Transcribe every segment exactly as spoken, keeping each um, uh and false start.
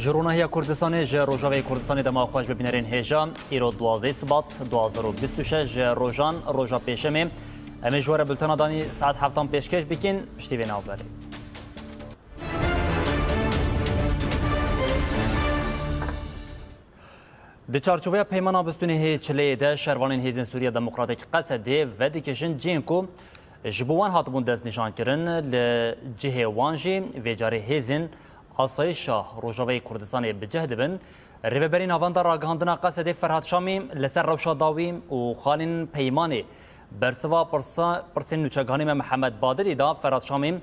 Ji ronahiya Kurdistanê, ji Rojavayê Kurdistanê dema xweş bi bînerên hêja. Îro duwazdeh Sibat du hazar û bîst û şeş ji rojan roja pêşemê. Em ê ji we re bultena danî saet heftan pêşkêş bikin. Piştî vê navberê. Di çarçoveya Peymana Bistûnê hê Çileyê de şervanên Hêzên Sûriya Demokratîk Qesedê vedikişin cihên ku ji bo wan hatibûn destnîşankirin, li cihê wan jî vê carê hêzên asayişa Rojavayê Kurdistanê bi cih dibin. Rêveberî Navenda Ragihandina Qesedê Ferhat Şamî li ser rewşa dawî û xalên peymanê bersiva pirsa, pirsên nûçeganê me Mihemed Badirî da. Ferhat Şamî,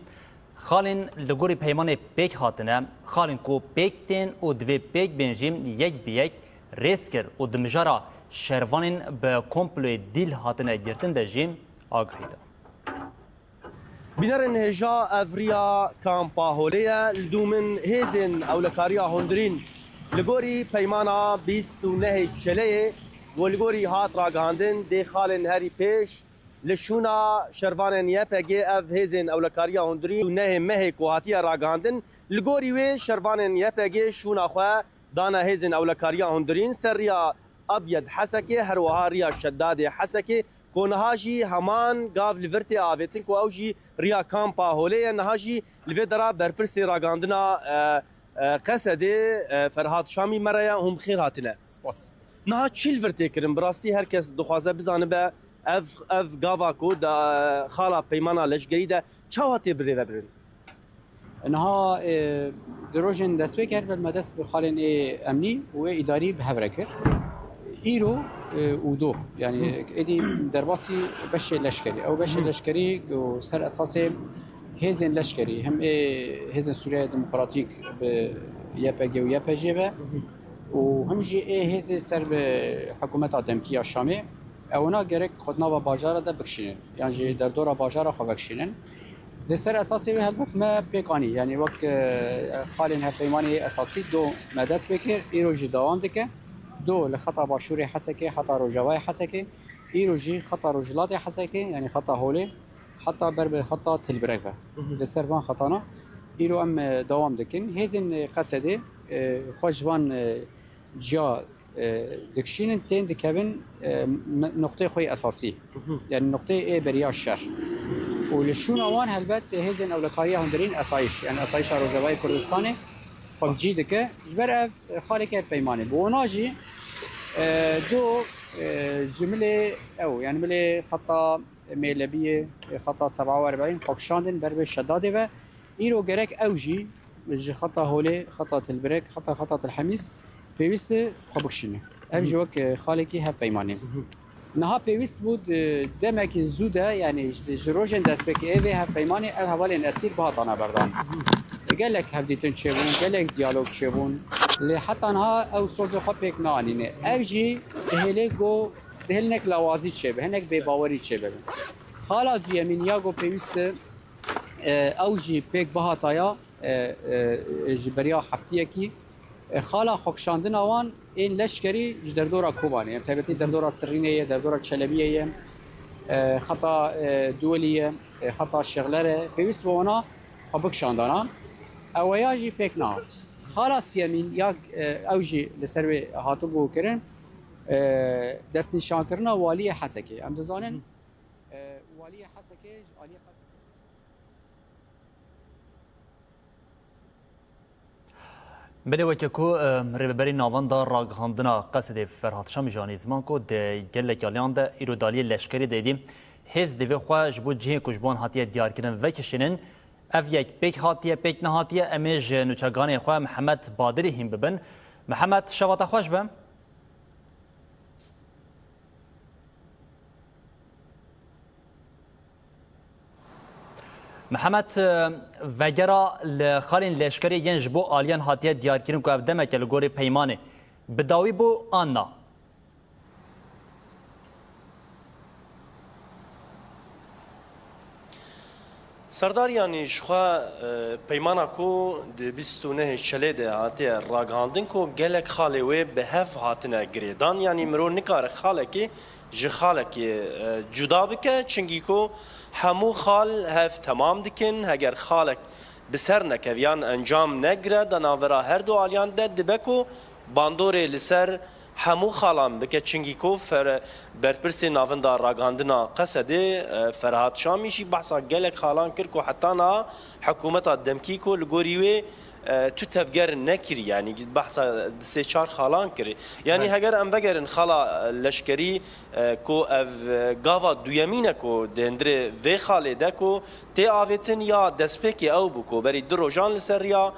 xalên li gorî peymanê pêk hatine, xalên ku pêk tên û divê pêk bên jî yek bi yek rêz kir û di mijara şervanên bi komployê dîl hatine girtin de jî agahî da. Bînerên hêja, ev riya Kampa Holê ye. Li dû min hêzên ewlekariya hundirîn li gorî peymana bîst û nehê Çeleyê ku li gorî hat ragihandin dê xalên herî pêş li şûna şervanên Y P G ev hêzên ewlekariya hundirîn û nehê mehê ku hatiye ragihandin. Li gorî wê şervanên Y P G şûna xwe dane hêzên ewlekariya hundirîn ser riya Abyed Hesekê, her wiha riya Şedadê Hesekê, ku niha jî heman gav li vir tê avêtin, ku ew jî riya Kampa Holê ye. Niha jî li vê dera berpirsê ragihandina, e, e, Qesedê, e, Ferhat Şamî me re ye, hûn bi xêr hatine. Spas. Niha çi li vir tê kirin? Bi rastî her kes dixwaze bizanibe ev, ev gava ku da, e, xala peymana leşkerî de çawa tê birêvebirin? Niha, e, di rojên destpêker ve me dest bi xalên ê emnî û ê îdarî bi hev re kir. Îro, e, û do, yanî êdî derbasî beşê leşkerî. Ew beşê leşkerî ku ser esasê hêzên leşkerî, hem ê hêzên Sûriya Demokratîk bi Y P G û Y P J ve û hem jî ê hêzê ser bi hikûmeta demkî ya Şamê, ewna gerek xwe di nava bajara de bikişînin, yan jî derdora bajara xwe vekişînin. Li ser esasê wê helbet me pêk anî, yanî wek, e, xalên hevpeymanê esasî do me dest pê kir, îro jî dewam dike. Do li xeta başûrê Hesekê, heta rojavayê Hesekê, îro jî xeta rojhilatê Hesekê, yanî xeta Holê, heta ber bi xeta Tilbirek ve. Li ser van xetana îro em, e, dewam dikin. Hêzên, e, Qesedê, e, xwe ji van, e, ciya, e, dikişînin, tên dikevin, e, n-, noqtê xwe yê esasî. Yanî noqtê ê beriya şer. Û li şûna wan helbet hêzên ewlekariya hundirîn esayîş, yanî esayîşa Rojavayê Kurdistanê xwe bi cî dike. Ji ber ev, e, xaleke peymanê. Bi wana jî, e, do, e, ji milê ew, yanî milê xeta Mêlebiyê, e, xeta seba û erbeyîn xwe kişandin ber bi Şedadê ve. Îro gerek ew jî ji xeta Holê, xeta Tilbirek, heta xeta Tilhemîs pêwîst e xwe bikişîne. Ev jî wek, e, xalekî hevpeymanê. Niha pêwîst bû di demekî zû de, yanî ji, ji rojên destpêkê ê vê hevpeymanê ev hevalên esîr bihatana berdan. Gelek hevdîtin çêbûn, gelek diyalog çêbûn. Lê heta niha ew soldê xwe pêk neanîne. Ev jî dihêlê ku dihêl hinek lawazî çêbe, hinek bêbawerî çêbe. Xala duyemîn ya ku pêwîst e, e, ew jî pêk bihataya, e, e, ji beriya heftiyekî, e, xala xwekişandina wan ên leşkerî ji derdora Kobanê ye. Taybetî derdora Sirînê ye, derdora Çelebiyê ye, e, xeta, e, Duwelî ye, e, xeta Şixler e. Pêwîst bû wana xwe bikişandana. Eweya jî pêk nehat. Xala siyemîn ya, e, ew jî li ser wê hatibû kirin, e, destnîşankirina waliyê Hesekê. Em dizanin, e, waliyê Hesekê ji aliyê Qesedê. Belê weke ku, e, rêveberî navenda ragihandina Qesedê Ferhat Şamî jî anî ziman ku di gelek aliyan de îro daliyê leşkerî de êdî hêz divê xwe ji bo cihê ku ji bo wan hatiye diyarkirin vekişînin. Ev yek pêk hatiye, pêk nehatiye, em ê ji nûçeganê xwe Mihemed Badirî hîn bibin. Mihemed, şeva te xweş be. Mihemed, e, vegera li xalên leşkerê yên ji bo aliyan hatiye diyarkirin ku ev demeke li gorî peymanê bi dawî bû an na? Serdar, yanî ji xwe, e, peymana ku di bîst û nehê Çelê de hatiye ragihandin ku gelek xalê wê bi hev hatine girêdan, yanî mirov nikare xalekê ji xalekê, e, cuda bike, çinkî ku hemû xal hev temam dikin, heger xalek bi ser nekeviyan encam negire di navbera her du aliyan de dibe ku bandorê li ser hemû xalan bike, çingî ku fer-, berpirsê navinda ragihandina Qesedê, e, Ferhat Şamî jî behsa gelek xalan kir ku heta niha hikûmeta demkî ku li gorî wê, e, tu tevger nekirî, yanî behsa di sê çar xalan kirî. Yanî Belê. Heger em vegerin xala, e, leşkerî, e, ku ev, e, gava duyemîn e ku di hundirê vê xalê de ku tê avêtin ya destpêkê ew bû ku berî du rojan li ser riya,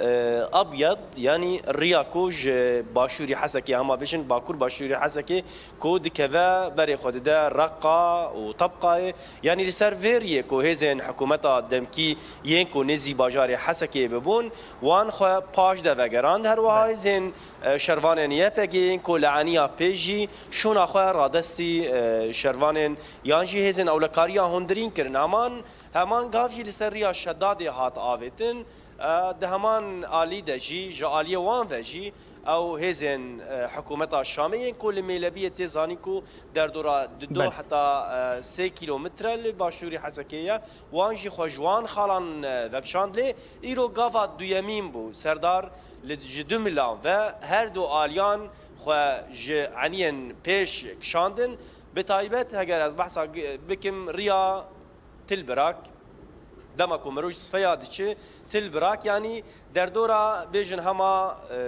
e, Abyad, yanî riya ku ji başûrî Hesekê, hema bêjin bakur başûrî Hesekê, ku dikeve berê xwe dide Reqa û Tebqayê. Yanî li ser vê riyê ku hêzên hikûmeta demkî yên ku nêzî bajarê Hesekê bibûn, wan xwe paş de vegerand. Her wiha Belê. Hêzên, e, şervanên Y P G yên ku li eniya pêş jî şûna xwe radestî, e, şervanên yan jî hêzên ewlekariya hundirîn kirin. Heman, heman gav jî li ser riya Şedadê hat avêtin. E, di heman alî de jî, ji aliyê wan ve jî ew hêzên, e, hikûmeta Şamê yên ku li Mêlebiyê tê zanîn ku derdora dido Belê. Heta, e, sê kîlometre li başûrî Hesekê ye. Wan jî xwe ji wan xalan, e, vekişand. Lê îro gava duyemîn bû. Serdar li, ji du milan ve her du aliyan xwe ji eniyên pêş kişandin. Bi taybet heger ez behsa g-, bikim riya Tilbirak, dema ku mirov ji Sifeya diçi, Tilbirak, yanî derdora bêjin hema, e,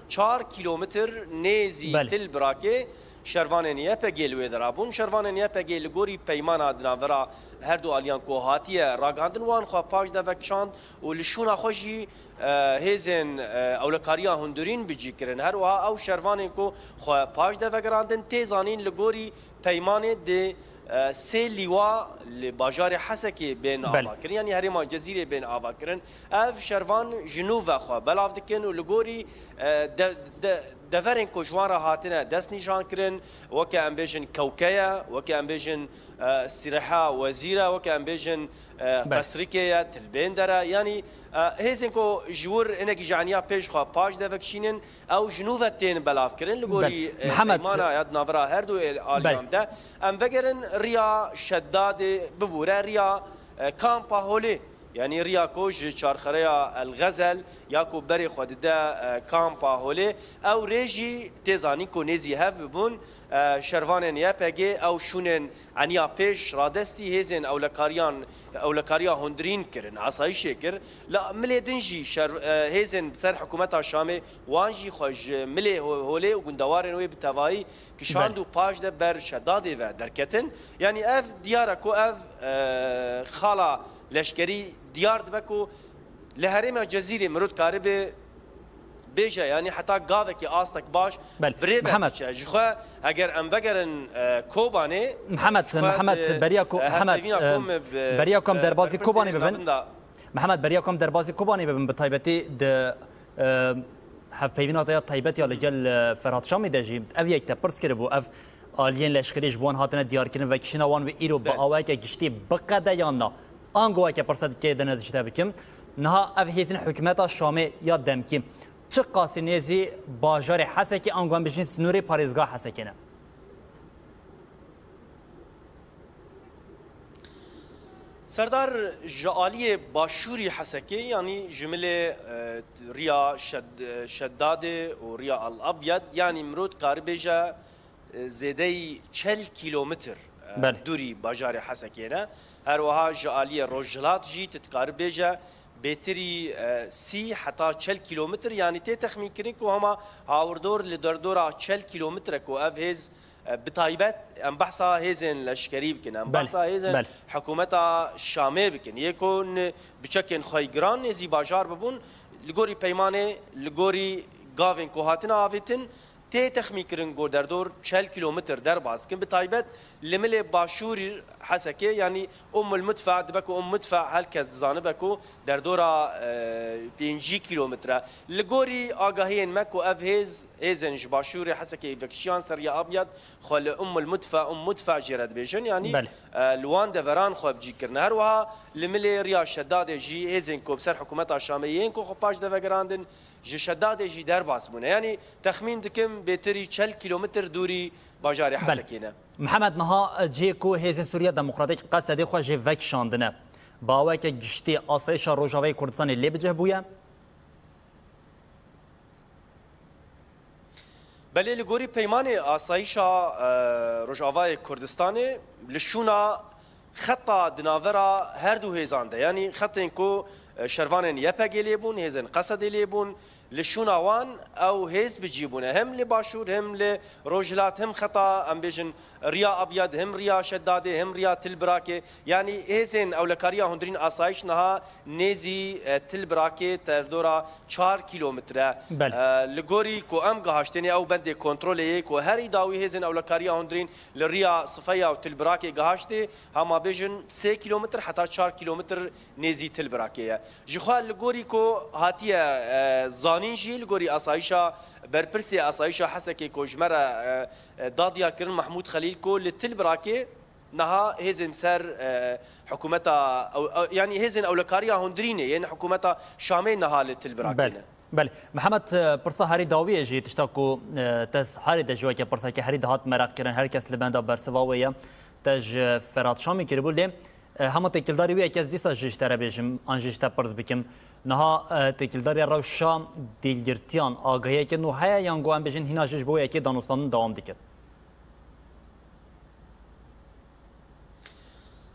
çar kîlometr nêzî Belê. Tilbirakê şervanên Y P G li wê dera bûn. Şervanên Y P G li gorî peymana di navbera her du aliyan ku hatiye ragihandin, wan xwe paş de vekişand û li şûna xwe jî, e, hêzên, e, ewlekariya hundirîn bi cî kirin. Her wiha ew şervanên ku xwe paş de vegerandin, tê zanîn li gorî peymanê di, e, sê lîwa li bajarê Hesekê bên Belê. Ava kirin, yanî herêma Cezîrê bên ava kirin. Ev şervan ji nû ve xwe belav dikin û li gorî, e, de, de, deverên ku ji wan re hatine destnîşan kirin, weke em bêjin Kewke ye, weke em bêjin, e, Îstîreha Wezîr e, weke em bêjin, e, Belê. Qesrikê ye, Tilbênder e. Yanî, e, hêzên ku ji wir hinekî ji eniya pêş xwe paş de vekişînin, ew ji nû ve tên belavkirin. Li gorî, Belê. E, Mihemed, peymana ya di navbera her du ê-, aliyan Belê. De, em vegerin riya Şedadê bibûre, riya, e, Kampa Holê. Yanî riya ku ji çarxereya El Xezel ya ku berê xwe dide, e, Kampa Holê, ew rê jî tê zanîn ku nêzî hev bibûn, e, şervanên Y P G ew şûnên eniya pêş radestî hêzên ewlekariyan, ewlekariya hundirîn kirin, asayîşê kir. Li milê din jî şer-, e, hêzên ser hikûmeta Şamê wan jî xwe ji milê Ho-, Holê û gundewarên wê bi tevayî kişand Belê. Û paş de ber Şedadê ve derketin. Yanî ev diyar e ku ev, e, xala leşkerî diyar dibe ku li herêma Cezîrê mirov dikaribe bêje, yanî heta gavekî astek baş Belê. Bi rê ve Mihemed. Diçe. Ji xwe eger em vegerin, e, Kobanê, Mihemed, ji xwe Mihemed, di, beriya ku, e, Mihemed, hevpeyvîna e, ku me bi, beriya ku em e, derbazî berpirsê Kobanê bibin. Navenda Mihemed, beriya ku em derbazî Kobanê bibin, bi taybetî di, e, hevpeyvîna te ya taybet ya li gel, e, Ferhat Şamî de jî ev yek te pirs kiribû, ev aliyên leşkerî ji bo wan hatine diyarkirin, vekişîna wan wê îro bi Belê. Awayeke giştî biqede yan na? Ango weke pirsa dikê dene ez ji te bikim. Niha ev hêzên hikûmeta Şamê ya demkî çi qasî nêzî bajarê Hesekê ango em bijîn sinûrê parêzgeha Hesekê ne? Serdar, ji aliyê başûrî Hesekê, yanî ji milê, e, riya Şed-, e, Şedadê û riya Al Abyad, yanî mirov dikare bêje, e, zêdeyî çel kîlometr, e, Belê. Dûrî bajarê Hesekê ne. Her wiha ji aliyê rojhilat jî tu dikare bêje bêtirî, e, sî heta çel kîlometr, yanî tê texmînkirin ku hema hawirdor li derdora çel kîlometre ku ev hêz, e, bi taybet em behsa hêzên leşkerî bikin, em Belê, behsa hêzên belê. Hikûmeta Şamê bikin. Yê ku ni biçekên xwe giran nêzî bajar bibûn, li gorî peymanê, li gorî gavên ku hatine avêtin, tê texmînkirin ku derdor çel kîlometr derbas dikin. Bi taybet li milê başûrî Hesekê, yanî Ummul Midfa, dibe ku Umm Midfa her kes dizanibe ku derdora, e, pêncî kîlometre. Li gorî agahiyên me ku ev hêz, hêzên ji başûrê Hesekê vekişiyan ser ya Abyad xwe li Ummul Midfa, Umm Midfa jê re dibêjin, yanî, Belê. E, li wan deveran xwe bi cî kirine. Her wiha li milê riya Şedadê jî hêzên ku bi ser hikûmeta Şamê yên ku xwe paş de vegerandin, ji Şedadê jî derbas bûne. Yanî texmîn dikim bêtirî çel kîlometr dûrî bajarê Belê. Hesekê ne. Mihemed, niha cihê ku Hêzên Sûriya Demokratîk Qesedê xwe jê vekişandine, Bi aweke giştî asayişa Rojavayê Kurdistanê lê bi cih bûye? Belê, li gorî peymanê asayişa, e, Rojavayê Kurdistanê li şûna xeta di navbera her du hêzan de, yanî xetên ku, e, şervanên Y P G lê bûn, hêzên Qesedê lê bûn, li şûna wan ew hêz bi cî bûne. Hem li Başûr, hem li Rojhilat, hem xeta, em bêjin, Riya Abyad, hem Riya Şedadê, hem Riya Tilbirakê. Yanî hêzên ewlekariya hundirîn asayiş niha nêzî, e, Tilbirakê terdora çar kîlometre. Belê. E, li gorî ku em gihaştêne ew bendê kontrolê yê ku herî dawî hêzên ewlekariya hundirîn li Riya Sifeya û Tilbirakê gihaştê, hema bêjin sê kîlometr heta çar kîlometr nêzî Tilbirakê ye. Ji xwe li gorî ku hatiye, e, zanîn jî, li gorî asayişa, berpirsê asayişa Hesekê ku ji me re, e, e, da diyarkirin Mehmûd Xelîl ku li Tilbirakê niha hêzên ser, e, hikûmeta ew, ew, yanî hêzên ewlekariya hundirînê yên hikûmeta Şamê niha li Tilbirakê Belê. ne. Belê. Mihemed, e, pirsa herî dawiyê jî tişta ku, e, te harê de jî weke pirseke herî dihat meraq kirin, her kes li benda bersiva wê ye. Te ji Ferhat Şamî kiribû, lê, e, hema têkildarî wî ye, kes dîsa jî ji te re bêjim, an jî ji te pirs bikim. Niha, e, têkildariya rewşa dîlgirtiyan agahiyeke nû heye, yan ku em bêjin hîna jî ji bo yekê danûstandin dewam dike?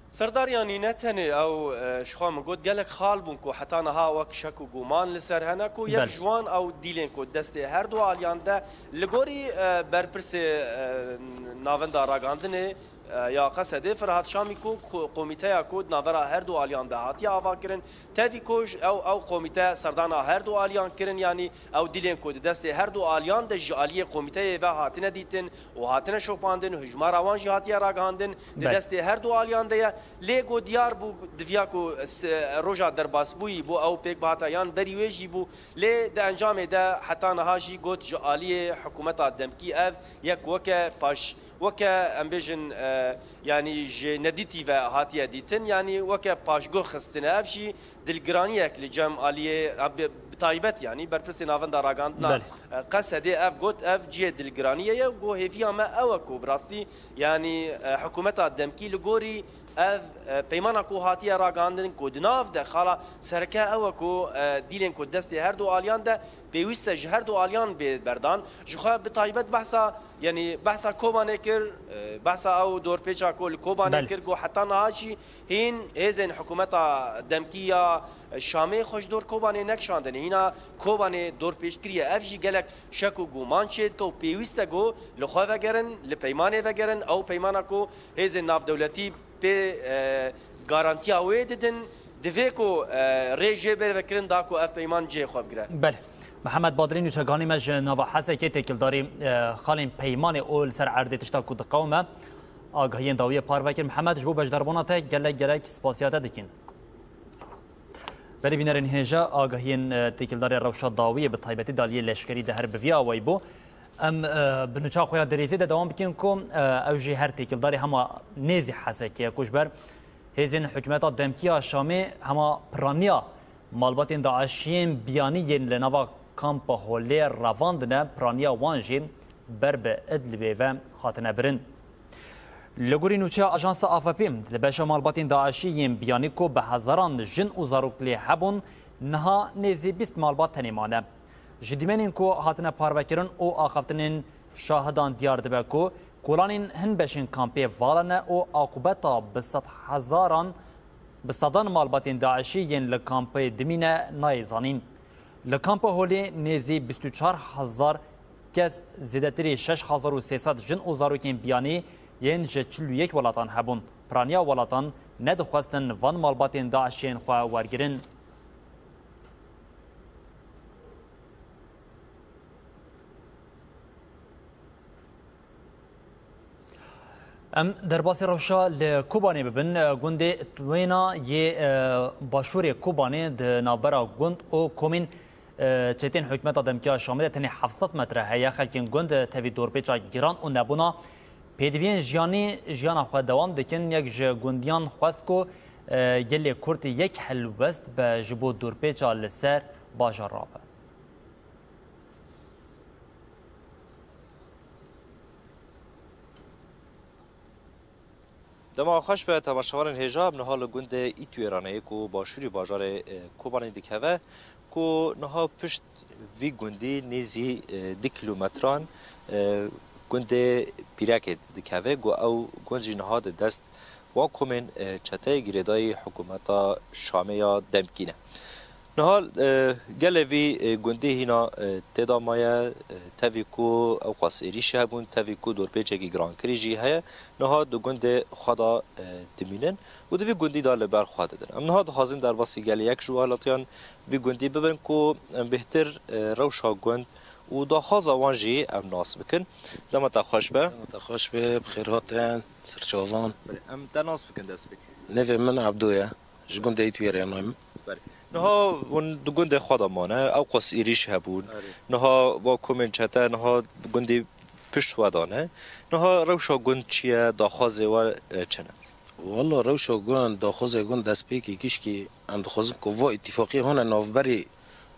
Serdar, yanî ne tenê ew, e, ji xwe min got, gelek xal bûn ku heta niha wek şek û guman li ser hene ku yek Belê. ji wan ew dîlên ku destê her du aliyan de li gorî, e, berpirsê, e, navenda ragihandinê, e, ya Qesedê Ferhat Şamî ku ko-, komîteya ku di navbera her du aliyan de hatiye avakirin, tevî ku ji ew, ew komîte serdana her du aliyan kirin, yanî ew dîlên ku di destê her du aliyan de ji aliyê komîteyê ve hatine dîtin, û hatine şopandin, hijmara wan jî hatiye ragihandin, di Belê. destê her du aliyan de ye. Lê ku diyar bû, diviya ku s-, roja derbasbûyî bo ew pêk bihata yan berî wê jî bû. Lê di encamê de heta niha jî got ji aliyê hikûmeta demkî ev yek weke paş, weke em bêjin, e, yanî ji nedîtî ve hatiye dîtin, yanî weke paşguh xistine. Ev jî dilgiraniyek li cem aliyê, a, bi, bi taybet, yanî berpirsê navenda ragihandina, Belê. e, Qesedê ev got, ev cihê dilgiraniyê ye. Got, hêviya me ew e ku bi rastî, yanî, e, hikûmeta demkî li gorî ev, e, peymana ku hatiye ragihandin ku di nav de xala sereke ew e ku, e, dîlên ku destê her du aliyan de pêwîst e ji her du aliyan bê berdan. Ji xwe bi taybet behsa, yanî behsa Kobanê kir, e, behsa ew dorpêça ku li Kobanê Belê. kir, ku heta niha jî hîn hêzên hikûmeta demkî ya Şamê xwe ji dor Kobanê nekişandin. Hîna Kobanê dorpêç kiriye. Ev jî gelek şek û guman çêdike û pêwîst e ku li xwe vegerin, li peymanê vegerin. Ew peymana ku hêzên navdewletî pê, e, garantiya wê didin, divê ku, e, rê jê bêre vekirin da ku ev peyman cihê xwe bigire. Belê. Mihemed Badrî, nûçeganî me ji nava Hesekê têkildarî, e, xalên peymanê û li ser erdê tişta ku diqewime agahiyên dawiyê parve kir. Mihemed, ji bo beşdarbûna te gelek gelek spasiya te dikin. Belê bînerên hêja, agahiyên, e, têkildarê rewşa dawiyê bi taybetî daliyê leşkerî de her bi vî awayî bû. Em, e, bi nûça xwe ya dirêzê de dewam bikin ku, e, ew jî her têkildarê hema nêzî Hesekê ye ku ji ber hêzên hikûmeta demkî ya Şamê hema piraniya malbatên DAIŞî yên biyanî yên li nava kampa Holê revandine, piraniya wan jî ber bi Idlibê ve hatine birin. Li gorî nûçeya Ajansa A F P, li beşa malbatên DAIŞî yên biyanî ku bi hezaran jin û zarok lê hebûn, niha nêzî bîst malbat tenê mane. Ji dîmenên ku hatine parvekirin û axaftinên şahidan diyar dibe ku kolanên hin beşên kampê vala ne û aqûbeta bi sed hezaran, bi sedan malbatên DAIŞî yên li kampê dimîne nayê zanîn. Li kampa Holê nêzî bîst û çar hezar kes, zêdetirî şeş hezar û sê sed jin û zarokên biyanî yên ji çil û yek welatan hebûn. Piraniya welatan nedixwestin van malbatên DAIŞ yên xwe wergirin. Em derbasî rewşa li Kobanê bibin. Gundê Twêna yê, e, başûrê Kobanê di navbera gund û komên, e, çetên hikûmeta demkî ya Şamê de tenê heft sed metre heye. Xelkên gund tevî dorpêça giran û nebûna pêdiviyên jiyanî jiyana xwe dewam dikin. Yek ji gundiyan xwest ku, e, gelê Kurd yek helwest be ji bo dorpêça li ser bajar rabe. Dema xweş be temaşevanên hêja, em niha li gundê Îtwêranê ku başûrî bajarê, e, Kobanê dikeve, ku niha pişt vî gundî nêzî, e, du kîlometran, e, gundê Pîrekê dikeve, ku ew gund jî niha di dest wan komên, e, çeteyê girêdayî hikûmeta Şamê ya demkî ne. Niha, e, gelê vî, e, gundî hîna, e, tê de maye, e, tevî ku ew qas êrîşî hebûn, tevî ku dorpêçekî girankirî jî heye, niha di gundê xwe de, e, dimînin û di vî gundî de li ber xwe didin. Em niha dixwazin derbasî gelê yek ji welatiyan vî gundî bibin ku em bêhtir, e, rewşa gund û daxwaza wan jî em nas bikin. Dema te xweş be. Dema te xweş be, bi xêr hatin, serçavan. Em te nas bikin destpêk. Navê min Ebdo ye. Ji gundê Îtwêrê me. Belê. Niha hûn di gundê xwe de mane, ew qas êrîş hebûn. Erê. Niha va komên çete, niha gundê pişt we de ne. Niha rewşa gund çi ye, daxwazê we, e, çi ne? Walla rewşa gund, daxwazê gund destpêkî gişkî em dixwazin ku va îtîfaqiyê hone navberî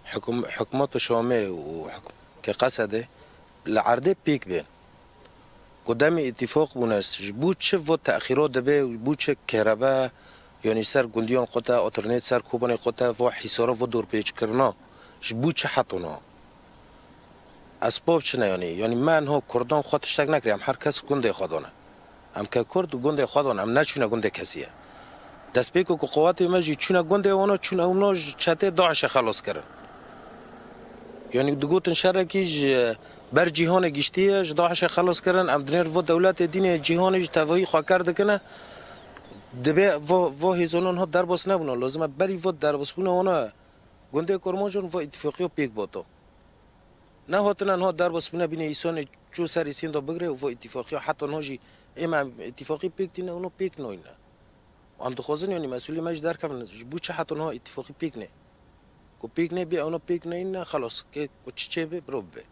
hikûm-, hikûmeta Şamê û hik-, ke Qesedê li erdê pêk bên. Ku demê îtîfaq bûne, ji bo çi va texîra dibe, bo çi kerebe, yanî ser gundiyan xwe te, oternêt ser Kobanê xwe te, va hîsara, va dorpêçkirina, ji bo çi heto niha? Esbab çi ne yanî? Yanî me niha Kurdan xwe tiştek nekiriye, em her kes gundê xwe dane. Em ke Kurd gundê xwe dane, em neçûne gundê kesî ye. Destpêko ku quwetê me jî çûne gundê wana, çûn ewna ji çetê DAIŞê xelas kirin. Yanî digotin şerekî ji ber cîhanê giştiye, ji DAIŞê xelas kirin, em dinêr vo dewletê dînê cîhanê ji tevahî xwe ker dikine. Dibê vo, vo hêzano niha derbas nebûna. Lazim e berî vo derbasbûna wana gundê Kurmancûn vo îtîfaqiya pêk bato. Nehatine niha derbasbûne bîne îsanê çû serê sênda bigire û vo îtîfaqiya heta niha jî ê me em îtîfaqî pêk tîne, ûno pêk nayne. Em dixwazin, yanî, mesûlê me jî derkevin, ji bo çi heta niha îtîfaqî pêk nê? Ku pêk nê bê, ewna pêk neyne, xelas, kê ku çi çê bê, biro bibe.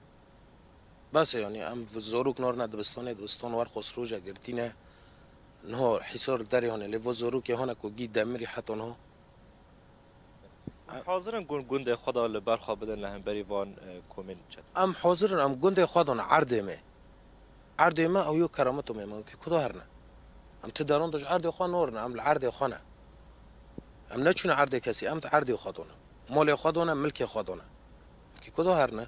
Bes e, yanî, em zarok narine dibistanê, dibistan wer xwest roja girtî ne. Niha hîsar li derê hane, lê va zarokê hane ku gî demirî heta niha. Em hazir in gun-, gundê xwe de li ber xwe bidin li hemberî van, e, komên çet. Em hazir in, em gundê xwe dan erdê me. Erdê me ew yo kerameto me, me ki kuda herne. Em ti deran de ji erdê xwe norine, em li erdê xwe ne. Em neçûne erdê kesî, em di erdê xwe done. Malê xwe done, milkê xwe done. Em ki kuda herne.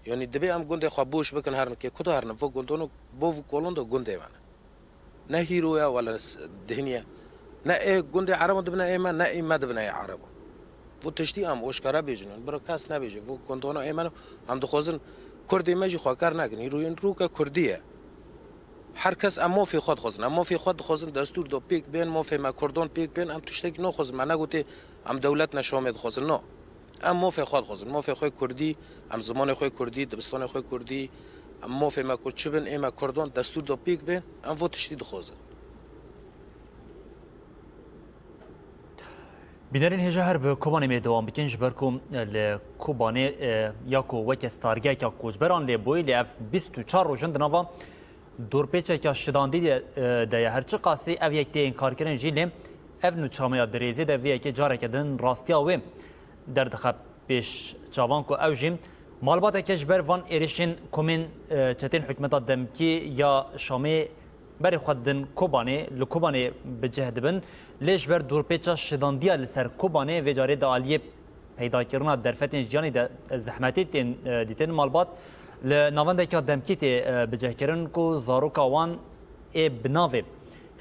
Yanî divê em gundê xwe boş bikin, herin kê kuda herin, vo gundon û bo vo kolon de gundê me ne. Ne hîro ye wele s-, dihniye. Ne ê gundê Ereban dibine ê me, ne ê me dibine ê Ereban. Vo tiştî em oşkare bêjin, bira kes nebêje. Vo gundona ê me ne, em dixwazin Kurdê me jî xwe ker nekin. Hîroyên rûke Kurdî ye. Her kes em mafê xwe dixwazin. Em mafê xwe dixwazin, destûr de pêk bên, mafê me Kurdan pêk bên, em tiştekî naxwazin. Me negotê em dewlet ne Şamê dixwazin. No. Em mafê xwe dixwazin. Mafê xwe Kurdî, em zimanê xwe Kurdî, dibistanê xwe Kurdî, em mafê me ku çi bin, ê me Kurdan, destûr de pêk bên, em vo tiştî dixwazin. Bînerên hêja her bi Kobanê me dewam bikin, ji ber ku li Kobanê, e, ya ku weke stargeheka koçberan lê bûyî, lê ev bîst û çar roj in di nava dorpêçeke şidandî de, e, de ye. Her çiqasî ev yek tê înkarkirin jî, lê ev nûçameya dirêzê de vê yekê careke din rastiya wê derdixe pêş çavan ku ew jî malbateke ji ber van êrişên komên, e, çetên hikûmeta demkî ya Şamê berê xwe didin Kobanê, li Kobanê bi cih dibin. Lê ji ber dorpêça şidandiya li ser Kobanê vê carê di aliyê peydakirina derfetên jiyanê de zehmetî tên, e, dîtin. Malbat li navendeka demkî tê, e, bicihkirin ku zaroka wan ê bi navê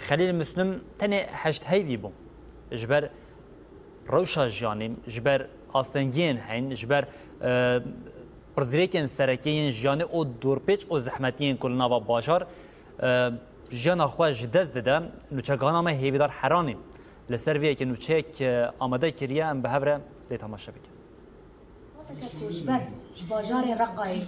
Xelîl Muslim tenê heşt heyvî bû. Ji ber rewşa jiyanê, ji ber astengiyên heyn, ji ber, e, pirsgirêkên sereke yên jiyanê û dorpêç û zehmetiyên ku li nava bajar, e, jiyana xwe ji dest dide, nûçegihana me Hêvîdar Heranî li ser vê yekê nûçeyek, e, amade kiriye, em bi hev re lê temaşe bikin. Malbateke koçber ji bajarê Reqayê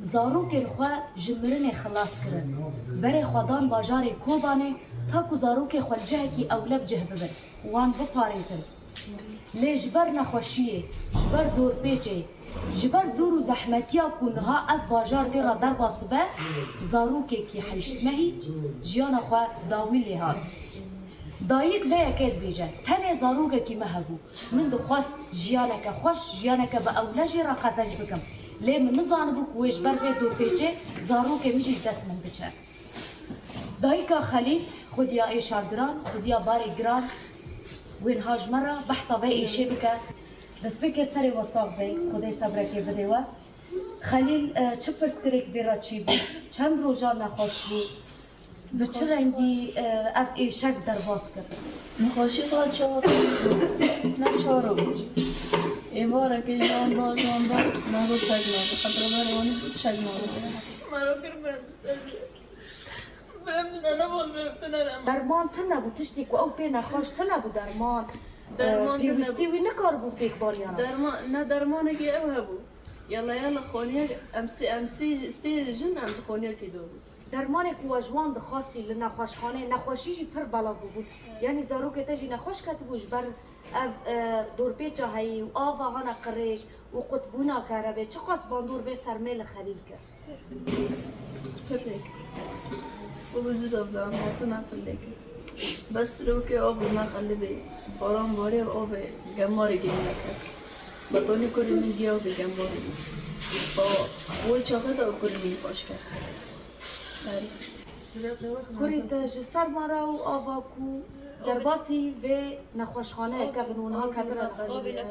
zarokên xwe ji mirinê xilas kirin. Berê xwe dan bajarê Kobanê ta ku zarokê xwe li cihekî ewle bi cih bibin, wan biparêzin. Lê ji ber nexweşiyê, ji ber dorpêçê, ji ber zor û zehmetiya ku niha ev bajar tê re derbas dibe, zarokekî heşt mehî jiyana xwe dawî lê hat. Dayik vê yekê dibêje, tenê zarokekî me hebû. Min dixwest jiyaneke xweş, jiyaneke bi ewle jê re qezenc bikim. Lê min nizanibû ku wê ji ber vê dorpêçê zarokê min jî ji dest min biçe. Dayika Xelîl, xudiya êşa giran, xudiya barê giran, wê niha ji me re behsa vê êşê bike. Destpêkê serê we sax be, Xwedê sebrekê bide we. Xelîl, e, çi pirsgirêk vê re çêbû? Çend rojan nexweş bû? Bi çi rengî, e, ev êşek derbas kir? Nexweşî xwe çar roj bû. Ne çar roj. Êvarekê jan da, jan da, ne roj çek nabe. Xetra berê wanî bû çek nabe. Mero kir ber bi ser. Berem dide ne bol be, tu ne rema. Derman tune bû, tiştê ku ew pê nexweş tune bû derman. Derman e, tune pêwîstî bû. Wî nikaribû pêk baniyana. Derman, ne dermanekî ew hebû. Yala yala xaniyek, em sê, em sê, sê jin em di xaniyekê de bûn. Dermanê ku we ji wan dixwastî li nexweşxaneyê, nexweşî jî pir belav bûbûn. Yanî zarokê te jî nexweş ketibû ji ber ev, e, dorpêça heyî û ava hana qirêj û qutbûna kerebê. Çiqas bandor vê sermê li Xelîl kir? Pir lêk. Û bi zû de bi hatina pir lêk. Bes sirokê av û nexelibê. Baran barê avê gemarê gêl neket. Betonî kurê min giya vê gemarê. Û wê çaxê de kurê min xweş kert. Kurê te ji sermara û ava ku derbasî vê nexweşxaneyê kevin û niha ketine nexweşxaneyê.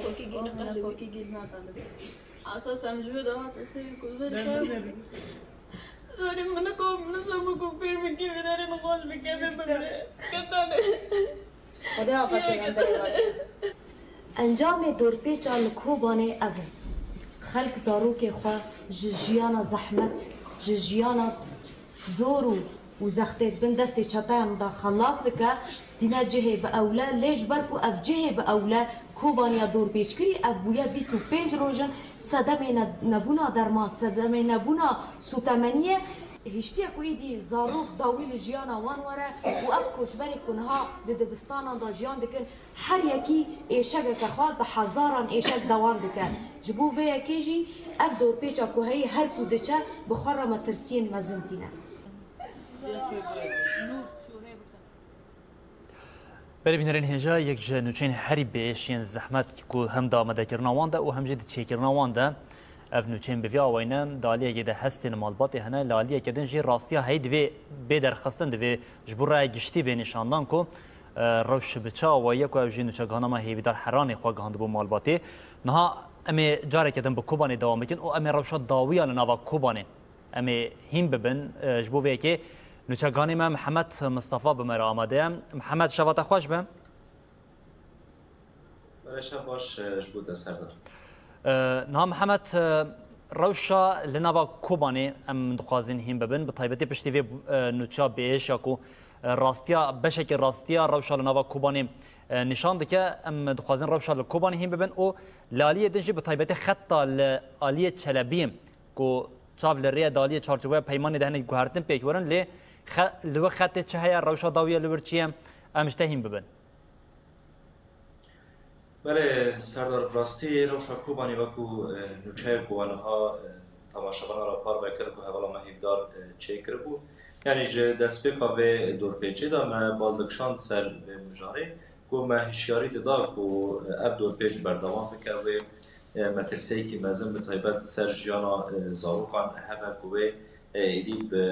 Asa sem ji wê de hate serî ku zor kevin. Zorê min niqam, min nizanim ku kurê min kî vê derê nexweş bike, vê bimire. Ketane. Xwedê afet pêxemberê we. Encamê dorpêça li Kobanê ev e. Xelk zarokê xwe ji jiyana zehmet, ji jiyana zor û, û zextê di bin destê çeteyan de xelas dike, tîne cihê bi ewle, lê ji ber ku ev cihê bi ewle Kobaniya dorpêçkirî, ev bûye bîst û pênc rojin sedemê ne-, nebûna derman, sedemê nebûna sûtemeniyê, hiştiye ku êdî zarok dawî li jiyana wan were û ev koçberê ku niha di dibistanan de jiyan dikin, her yekî êşegeke xwe bi hezaran êşek dewam dike. Ji bo vê yekê jî ev dorpêça ku heyî her ku diçe bi xwe re metirsiyên mezin tîne. Berê bînerên hêja, yek ji nûçeyên herî biêş yên zehmet ku hem di amadekirina wan de û hem jî di çêkirina wan de ev nûçeyên bi vî awayî ne, di aliyekê de hestên malbatê hene, li aliyeke din jî rastiya heyî divê bê derxistin, divê ji bo raya giştî bê nîşandan ku, e, rewş bi çi awayî ye ku ev jî nûçegihana me Hêvîdar Heranê xwe gihandibû malbatê. Niha em ê careke din bi Kobanê dewam bikin û em ê rewşa dawiya li nava Kobanê em ê hîn bibin. E, ji bo vê yekê nûçeganê me Mihemed Mistefa bi me re amade ye. Mihemed, şeva te xweş be. Belê, şev baş, e, ji bo te Serdar. E, niha Mihemed, e, rewşa li nava Kobanê em dixwazin hîn bibin. Bi taybetî piştî vê, e, nûça biêş ya ku, e, rastiya, beşekî rastiya rewşa li nava Kobanê, e, nîşan dike. Em dixwazin rewşa li Kobanê hîn bibin û li aliyê din jî bi taybetî xeta li aliyê Çelebiyê ku çav li rêye di aliyê çarçoveya peymanê de hinek guhertin pêk werin, lê xe-, li wir xetê çi heye, rewşa dawiya li wir çi ye, em ji te hîn bibin. Belê, Serdar, bi rastî rewşa Kobanê wekû, e, nûçeyek ku we niha, e, temaşevana re parve kir ku hevala me Hêvdar, e, çêkiribû. Yanî ji destpêka vê dorpêçê de me bal dikişand ser vê mijarê ku me hişyarî dida ku, e, ev dorpêç berdewam bike, wê, e, metirseyekî mezin bi taybet ser jiyana, e, zarokan hebe ku wê, e, êdî bi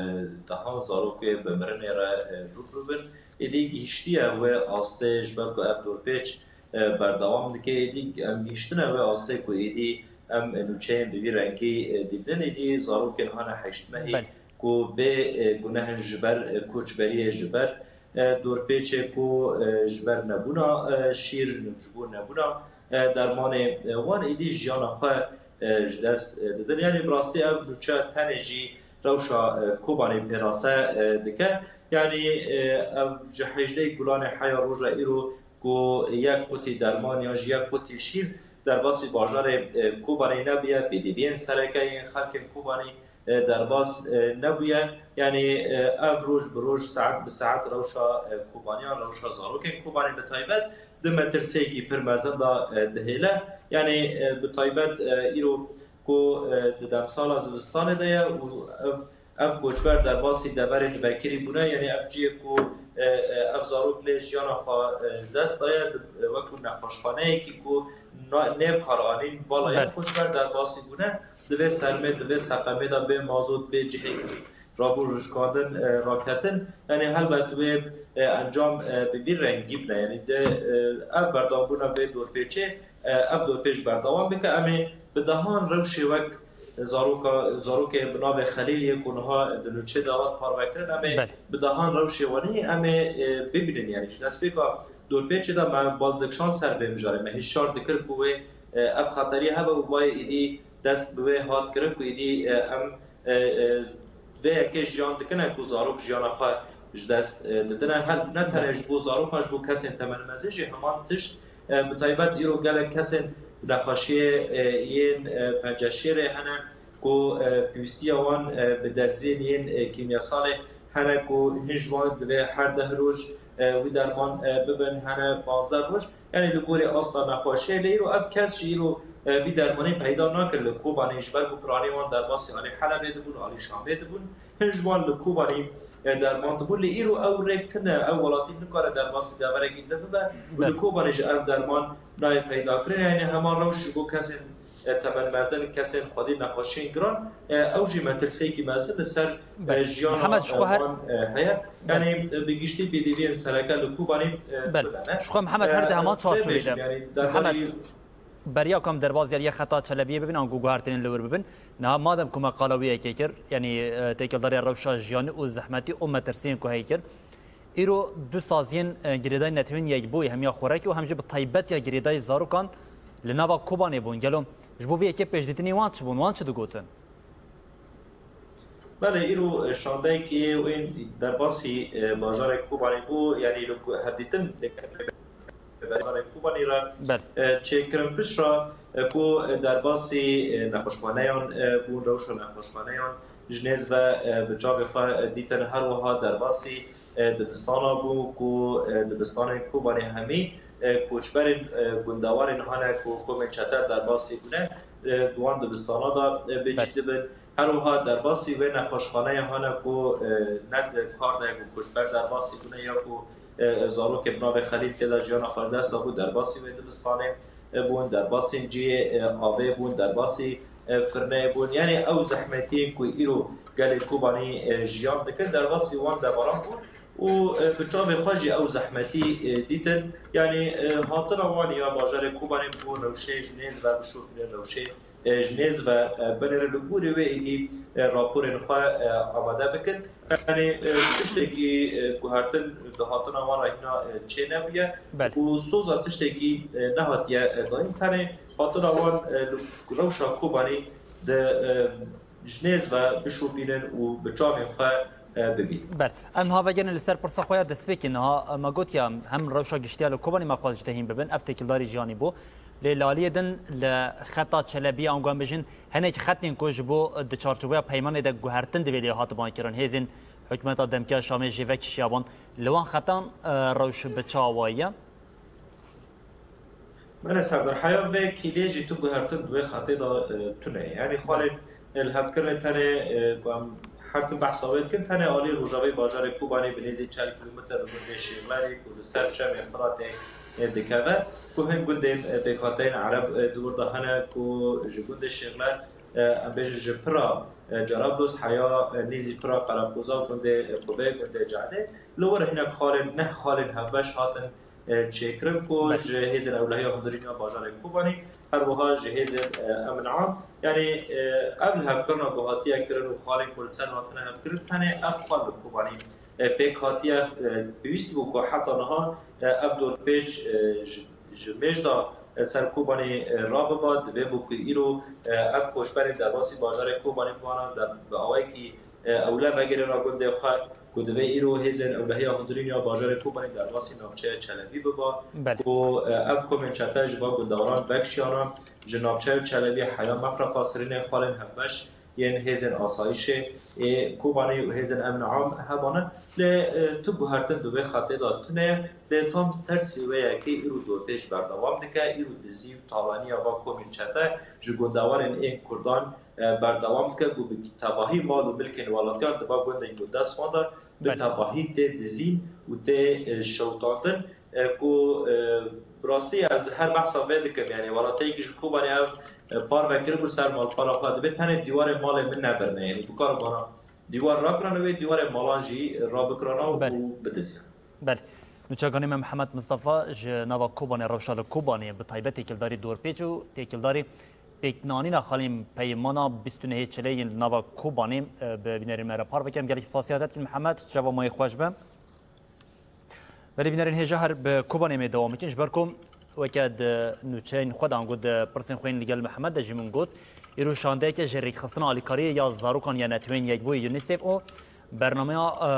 dehan zarok wê bi mirinê re, e, rû bi rû bin. Êdî gihiştiye wê astê ji ber ku ev dorpêç, e, berdewam dike. Êdî em gihiştine wê astê ku êdî em nûçeyên bi vî rengî, e, dîbinin. Êdî zarokên hane heşt mehî Belê. ku bê, e, guneh in ji ber, e, koçberiyê, ji ber, e, dorpêçê ku, e, ji ber nebûna, e, şîr, ji bo nebûna, e, dermanê, e, wan êdî jiyana xwe, e, ji dest, e, didin. Yanî bi rastî ev nûçe tenê jî rewşa, e, Kobanê pênase, e, dike. Yanî, e, ev ji hejdeh Gulanê heya roja îro ku yek qutî derman yan jî yek qutî şîr derbasî bajarê, e, Kobanê nebûye, pêdiviyên sereke yên xelkên Kobanê, e, derbas, e, nebûye. Yanî, e, ev roj bi roj, saet bi saet rewşa, e, Kobaniyan, rewşa zarokên Kobanê bi taybet di metirseyekî pir mezin de, e, dihêle. Yanî, e, bi taybet, e, îro ku, e, di demsala zivistanê de ye û ev, ev koçber derbasî deverên vekirî bûne, yanî ev cihê ku, e, e, ev zarok lê jiyana xwe, e, ji dest daye, di, e, wekû nexweşxaneyekî ku na-, nê bi kar anîn, vala ev Belê. koçber derbasî bûne, di vê sermê, di vê seqemê de bê mazot, bê cihekî rabûn rişkandin, e, raketin. Yanî helbet wê, e, encam, e, bi vî rengî bine. Yanî de, e, ev berdewambûna vê dorpêçê, e, ev dorpêç berdewam bike. Em ê bi dehan rewşê wek zaroka, zarokê bi navê Xelîl yê ku niha di nûçê de hat parvekirin, em ê Belê. bi dehan rewşê wanî em ê, e, bibînin. Yanî ji destpêka dorpêçê de me bal dikişand ser vê mijarê. Me hişyar dikir ku wê, e, ev xeterî hebe û bayê êdî dest bi wê hat kirin ku êdî, e, em, e, e, vê yekê jiyan dikine ku zarok jiyana xwe ji dest, e, didine. Her ne tenê ji bo zarokan, ji bo kesên temenmezin jî heman tişt, e, bi taybet îro gelek kesên nexweşiyê, e, yên, e, penceşêrê hene ku, e, pêwîstiya wan, e, bi derzên yên, e, kîmyasalê hene ku hin ji wan divê her deh roj, e, wî derman, e, bibin, hene panzdeh roj. Yanî li gorî asta nexweşiyê, lê îro ev kes jî îro, e, vî dermanî peyda nakir li Kobanê, ji ber ku piranî wan derbasî alî Helebê dibûn, alî Şamê dibûn. Hin ji wan li Kobanê, e, derman dibûn. Lê îro ew rêk tune, ew welatî nikare derbasî deverekî din bibe û li Belê. Kobanê jî ev derman nayê peyda kirin. Yanî heman rewş ji bo kesên, e, temenmezin, kesên xwedî nexweşiyên giran, e, ew jî metirsiyekî mezin li ser, Belê. e, jiyana, Mihemed, ji e, xwe her wan, e, heye. Belê. Yanî, e, bi giştî pêdiviyên sereke li Kobanê, e, Belê. tune ne. Ji xwe Mihemed her di E, heman ez çarçovê bêjim, de. yanî Mihemed, derbarî beriya ku em derbas diyariya xeta Çelebiyê bibin, an ku guhertinên li wir bibin. Niha madem ku me qala wî yekê kir, yanî, e, têkildariya rewşa jiyanî û zehmetî û metirsiyên ku heye kir, îro du saziyên, e, girêdayî Netewên Yekbûyî, hem ya xwerekî û hem jî bi taybet ya girêdayî zarokan li nava Kobanê bûn. Gelo ji bo vê yekê pêşdîtinî wan çi bûn? Wan çi digotin? Belê, îro, e, şandeyekî wê derbasî, e, bajarê Kobanê bû, yanî li ku-, hevdîtin li bajarê Kobanê re, Belê. e, çêkirin. Piştre, e, ku, e, derbasî, e, nexweşxaneyan, e, bûn, rewşa nexweşxaneyan ji nêz ve, e, bi çavê xwe, e, dîtin. Her wiha derbasî, e, dibistana bû ku, e, dibistanên Kobanê hemî, e, koçberên, e, gundewarên hane ku komên çete derbasî bûne, e, di wan dibistana de, e, bê Belê. cî dibin. Her wiha derbasî wê nexweşxaneyê hane ku, e, ne di kar de ye ku koçber derbasî bûne ya ku, e, zarokê bi navê Xelîl tê de jiyana xwe li dest da bû, derbasî wê dibistanê, e, bûn, derbasên cihê, e, avê bûn, derbasî, e, firneyê bûn. Yanî ew zehmetiyên ku îro gelê Kobanî, e, jiyan dikin, derbasî wan devaran bûn û, e, bi çavê xwe jî ew zehmetî, e, dîtin. Yanî, e, hatina wan ya bajarê Kobanê bi bo rewşê ji nêz ve bişopînin, rewşê, e, ji nêz ve, e, binêrin, li gorî wê êdî, e, raporên xwe, e, amade bikin. Yanî, e, tiştekî, e, guhertin di hatina wan re hîna, e, çênebûye Belê. û soza tiştekî, e, nehatiye, e, dayîn. Tenê hatina wan, e, li rewşa Kobanî di, e, ji nêz ve bişopînin û bi çavên xwe, e, bibînin. Belê. Em niha vegerin li ser pirsa xwe ya destpêkê. Niha, e, me gotiya, hem rewşa giştiya li Kobanê me xwest ji te hîn bibin, ev têkildarî jiyanî bû. Lê li aliyê din li xeta Çelebiyê, ango em bêjin, hinek xetên ku ji bo di çarçoveya peymanê de guhertin divê lê hatiban kirin, hêzên hikûmeta demkî ya Şamê jê vekişiyaban, li wan xetan, e, rewş bi çi awayî ye? Belê Serdar, heya vê kîlê jî tu guhertin di wê xetê de, e, tune ye. Yanî xalên, e, lihevkirinê tenê, e, ku em her tim behsa wê dikin, tenê alî rojavayê bajarê Kobanê bi nêzî çel kîlometre li gundê Şêxlerê ku li ser çemê Firatê, e, dikeve, ku hin gundên, e, pêkhateyên Ereb, e, di wir de hene ku ji gundê Şêxler, e, em bêjin ji pira, e, Cerablos heya, e, nêzî pira Qereqoza gundê, e, Qubê, gundê Cehdê, li wir hinek xalên, neh xalên hevbeş hatin, e, çêkirin ku Belê. ji hêzên ewlehiya hundirîn ya bajarê Kobanî, her wiha ji hêzên, e, emn am. Yanî, e, ev lihevkirina ku hatiye kirin û xalên ku li ser hatine hevkirin, tenê ev xal li Kobanî, e, pêk hatiye, e, pêwîst bû ku heta niha, e, ev dorpêç, e, ji, ji mêj de, e, ser Kobanî, e, rabiba, divê bû ku îro, e, ev koçberên derbasî bajarê Kobanî bibana, de, bi awayekî e, ewle vegerîna gundê xwe ku divê îro hêzên ewlehiya hundirîn ya bajarê Kobanê derbasî navçeya Çelebî biba, Belê. ku, e, ev komên çete ji van gundewaran vekişiyana ji navçeya Çelebî heya mefreqa sirînê xalên hevbeş yên hêzên asayîşê ê Kobanê û hêzên emn am hebane. Lê, e, tu guhertin di wê xetê de tune ye. Lê tam tersî wê yekê îro dorpêç berdewam dike. Îro dizî û talaniya van komên çete ji gundewarên ên Kurdan e, berdewam dike ku bi tevahî mal û milkên welatiyan di va gundên ku dest wan de bi Belê. tevahî tê dizîn û tê, e, şewitandin, e, ku, e, bi rastî ez her behsa vê dikim, yanî welateyekî ji Kobanê ev, e, parve kiribû ser malpera xwe, divê tenê dîwarê malê min nebirine, yanî bikaribana Dîwar rakirane wê dîwarê malan jî rabikirana Belê. û bidizyan. Belê. Nûçeganê me Mihemed Mistefa ji nava Kobanê, rewşa li Kobanê, bi taybet têkildarî dorpêç û têkildarî pêknanîna xalên peymana bîst û nehê çileyên li nava Kobanê, e, bi bînerên me re parve kirin. Gelek spasiya te dikin Mihemed, şeva mayê xweş be. Belê bînerên hêja, her bi Kobanê me dewam bikin. Ji ber ku weke di nûçeyên xwe de ango di pirsên xwe yên li gel Mihemed de jî min got, îro şandeyeke ji rêkxistina alîkariyê ya zarokan ya Netewên Yekbûyî UNICEF û bernameya, e,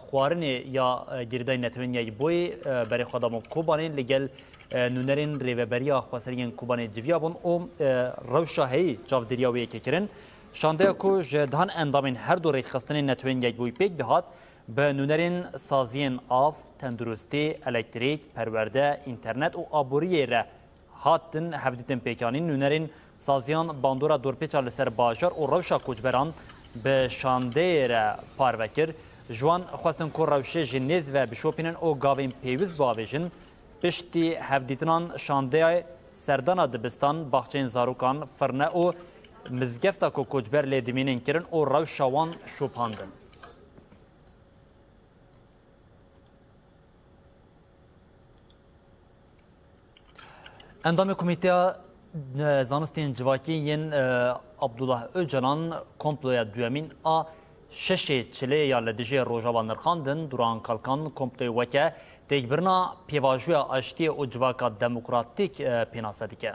xwarinê ya, e, girêdayî Netewên Yekbûyî, e, berê xwe da bûn Kobanê li gel, e, nûnerên Rêveberiya Xweseriyên Kobanê civiya bûn û, e, rewşa heyî çavdêriya wê yekê kirin. Şandeya ku ji dehan endamên her du rêkxistinên Netewên Yekbûyî pêk dihat, bi nûnerên saziyên av, tenduristî, elektrîk, perwerde, înternet û aboriyê re hatin hevdîtin pêkanîn. Nûnerên saziyan bandora dorpêça li ser bajar û rewşa koçberan bi şandeyê re parve kir. Ji wan xwestin ku rewşê ji nêz ve bişopînin û gavên pêwîst biavêjin. Piştî hevdîtinan şandeyê serdana dibistan, baxçeyên zarokan, firne û mizgefta ku koçber lê dimînin kirin û rewşa wan şopandin. Endamê Komîteya, e, Zanistên Civakî yên, e, Abdullah Ocalan komploya duyemîn a şeşê çileyê ya li dijî Rojava nirxandin. Duran Kalkan komployê weke têkbirina pêvajoya aştiyê û civaka demokratîk, e, pênase dike.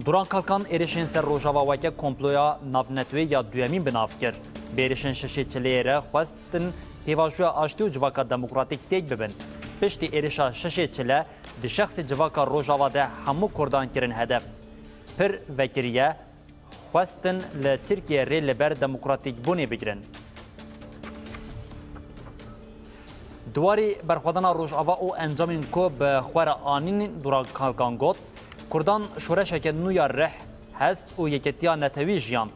Duran Kalkan êrişên ser Rojava weke komploya navneteweyî ya duyemîn bi nav kir. Bi êrişên şeşê çileyê re xwestin pêvajoya aştî û civaka demokratîk têk bibin. Piştî êrişa şeşê çile di şexsê civaka Rojava de hemû Kurdan kirin hedef. Pir vekiriye, xwestin li Tirkiyê rê li ber demokratîkbûnê bigirin. Di warî berxwedana Rojava û encamên ku bi xwe re anîn, Duran Kalkan got, Kurdan şoreşeke nû ya rih, hest û yeketiya netewî jiyan.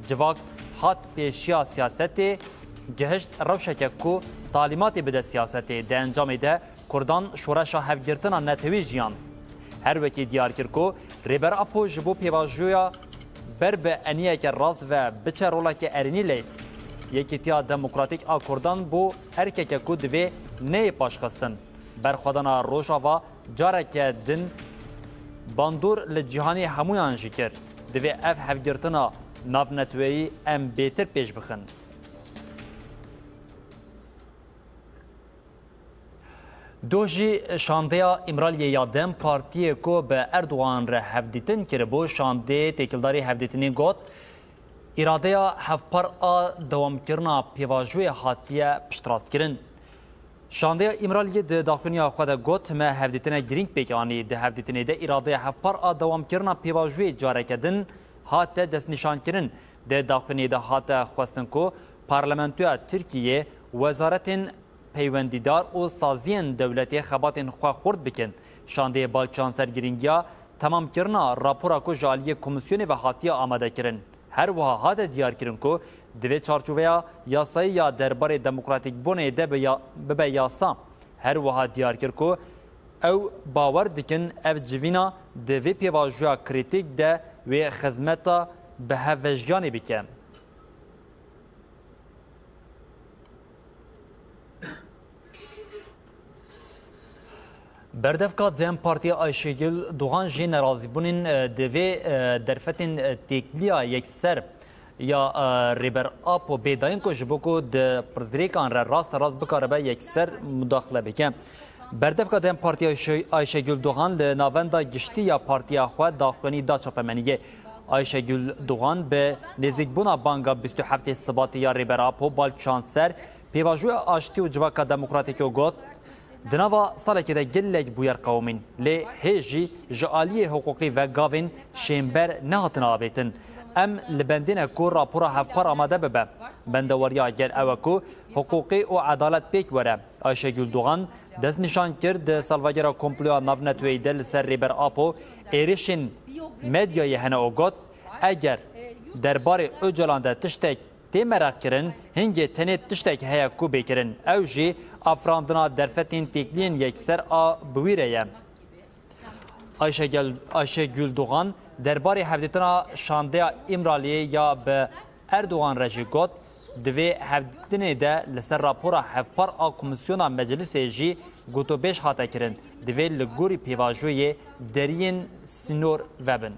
Civak hat pêşiya siyasetê, gihişt rewşeke ku talîmatê bide siyasetê. Di encamê de Kurdan şoreşa hevgirtina netewî jiyan. Her wekî diyar kir ku Rêber Apo ji bo pêvajoya ber bi eniyeke rast ve biçe roleke erênî leyst. Yekîtiya Demokratîk a Kurdan bû erkeke ku divê neyê paşxistin. Berxwedana Rojava careke din bandor li cîhanê hemûyan jî kir. Divê ev hevgirtina navneteweyî em bêtir pêş bixin. Doh jî şandeya Îmraliyê ya DEM Partiyê ku bi Erdogan re hevdîtin kiribû, şandeyê têkildarî hevdîtinê got, îradeya hevpar a dewamkirina pêvajoyê hatiye piştrastkirin. Şandeya Îmraliyê di daxuyaniya xwe de got, me hevdîtine girîng pêk anî. Di hevdîtinê de îradeya hevpar a dewamkirina pêvajoyê careke din hate destnîşankirin. Di daxuyaniyê de hate xwestin ku Parlamentoya Tirkiyê, wezaretên peywendîdar û saziyên dewletê xebatên xwe xurt bikin. Şandeyê Balçanser girîngiya temamkirina rapora ku ji aliyê komîsyonê ve hatiye amadekirin. Her wiha hate diyarkirin ku di vê çarçoveya yasayî ya derbarê demokratîkbûnê de bi ya-, bibe yasa. Her wiha diyar kir ku ew bawer dikin ev civîna di vê pêvajoya krîtîk de wê xizmeta bihevvejiyanê bike. Berdevka DEM Partiyê Ayşegül Doğan jî nerazîbûnên, e, di vê, e, derfetên, e, têkiliya yekser ya, e, Rêber Apo bê dayîn ku ji bo ku di pirsgirêkan re rasterast bikaribe yekser mudaxile bike. Berdevka DEM Partiyê Ayşe-, Ayşegül Doğan li navenda giştî ya partiya xwe daxuyanî da çapemeniyê. Ayşegül Doğan bi nêzîkbûna banga bîst û heftê Sibatê ya Rêber Apo Balçanser pêvajoya aştî û civaka demokratîk û got, Di nava salekê de gelek bûyer qewimîn, lê hê jî ji aliyê hiqûqî ve gavên şênber nehatine avêtin. Em li bendê ne ku rapora hevpar amade bibe. Bendeweriya gel ew e ku hiqûqî û edalet pêk were. Ayşegül Doğan destnîşan kir, di salvegera komploya navneteweyî de li ser Rêber Apo êrişên medyayê hene û got, Eger derbarê Ocalan de tiştek tê meraq kirin, hingê tenê tiştek heye ku bê kirin, ew jî afirandina derfetên têkiliyên yekser a bi wî re ye. Ayşegel-, Ayşegül Doğan Derbarê hevdîtina şandeya Îmraliyê ya bi Erdogan re jî got, di vê hevdîtinê de li ser rapora hevpar a Komîsyona Meclisê jî gotûbêj hate kirin, divê li gorî pêvajoyê deriyên sînor vebin.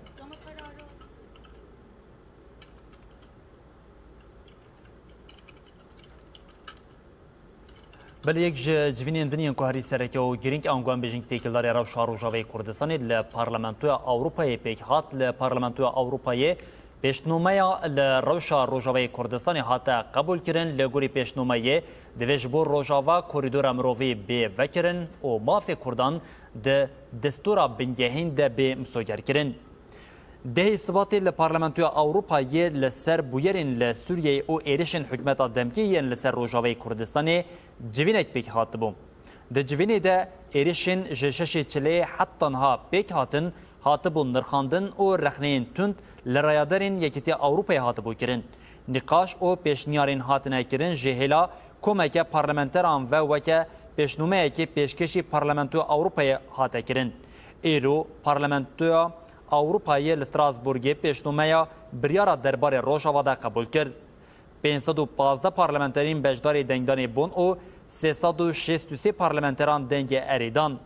Belê yek ji civînên din yên ku herî sereke û girîng ango em bêjin têkildarê rewşa Rojavayê Kurdistanê li Parlamentoya Ewropayê pêk hat. Li Parlamentoya Ewropayê pêşnomeya li rewşa Rojavayê Kurdistanê hate qebûlkirin. Li gorî pêşnomeyê divê ji bo Rojava korîdora mirovî bê vekirin û mafê Kurdan di destûra bingehîn de bê misogerkirin. Dehê Sibatê li Parlamentoya Ewropayê li ser bûyerên li Sûriyeyê û êrişên hikûmeta demkî yên li ser Rojavayê Kurdistanê civînek pêk hatibû. Di civînê de êrişên ji şeşê çilê heta niha pêk hatin, hatibûn nirxandin û rexneyên tund li rayadarên Yekîtiya Ewropayê hatibû kirin. Nîqaş û pêşniyarên hatine kirin ji hêla komeke parlamenteran ve weke pêşnomeyekê pêşkêşî Parlamentoya Ewropayê hate kirin. Îro Parlamentoya Ewropayê li Strasbourgê pêşnomeya biryara derbarê Rojava de qebûl kir. Pênc sed û pazdeh parlamenterên beşdarî dengdanê bûn û sê sed û şêst û sê parlamenteran dengê erê dan.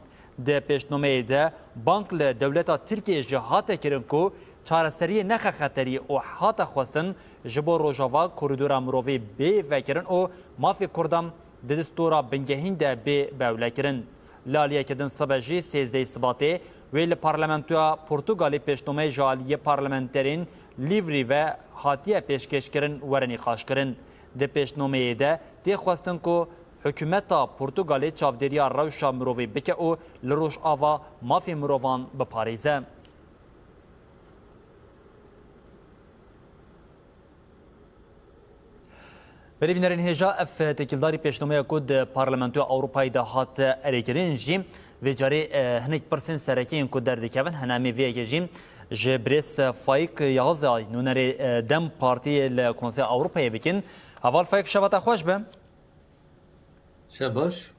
Di pêşnomeyê de bang li dewleta Tirkiyê jî hate kirin ku çareseriyê nexe xeterî û hate xwestin ji bo Rojava korîdora mirovî bê vekirin û mafê Kurdan di destûra bingehîn de bê bewlekirin. Li aliyeke din sibe jî sêzdehê Sibatê wê li Parlamentoya Portugalê pêşnomeyê ji aliyê parlamenterên Livrî ve hatiye pêşkêşkirin were nîqaşkirin. Di pêşnomeyê de tê xwestin ku hikûmeta Portugalê çavdêriya rewşa mirovî bike û li Rojava mafê mirovan biparêze. Belê bînerên hêja, ev têkildarî pêşnomeya ku di Parlamentoya Ewropayê de hat erêkirin jî, vê carê, e, hinek pirsên sereke yên ku derdikevin, hene em ê vê yekê jî ji birêz Faîq Yahizay, nûnerê, e, DEM Partiyê li Konseya Ewropayê bikin. Heval Faîq, şeva te xweş be. Şev baş.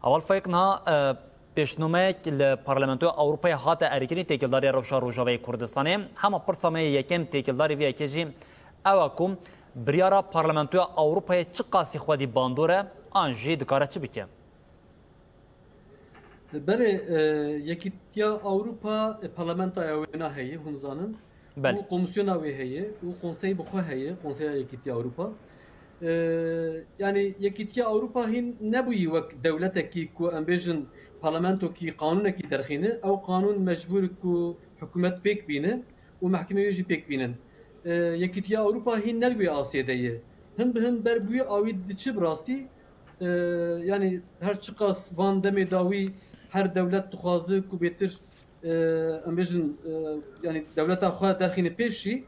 Heval Faîq, niha, e, pêşnomeyek li Parlamentoya Ewropayê hate erêkirin, têkildarî rewşa Rojavayê Kurdistanê. Hema pirsa me yê yekem têkildarî vê yekê jî ew e ku biryara Parlamentoya Ewropayê çiqasî xwedî bandor e, an jî dikare çi bike? Belê, e, Yekîtiya Ewropa, e, parlamentoya wêna heye, hûn zanin. Belê. Û komîsyona wê heye, û konsey bi xwe heye, Konseya Yekîtiya Ewropa. E, yanî Yekîtiya Ewropa hîn nebûyî wek dewletekî ku em bêjin parlamentokî qanûnekî derxîne, ew qanûn mecbûr ku hikûmet pêk bîne û mehkemeyê jî pêk bînin. E, Yekîtiya Ewropa hîn ne li wê asê de ye. Hin bi hin ber bi wî awî diçi bi rastî. E, yanî her çiqas van demê dawî her dewlet dixwaze ku bêtir, e, em bêjin, e, yanî dewleta xwe derxîne pêş jî,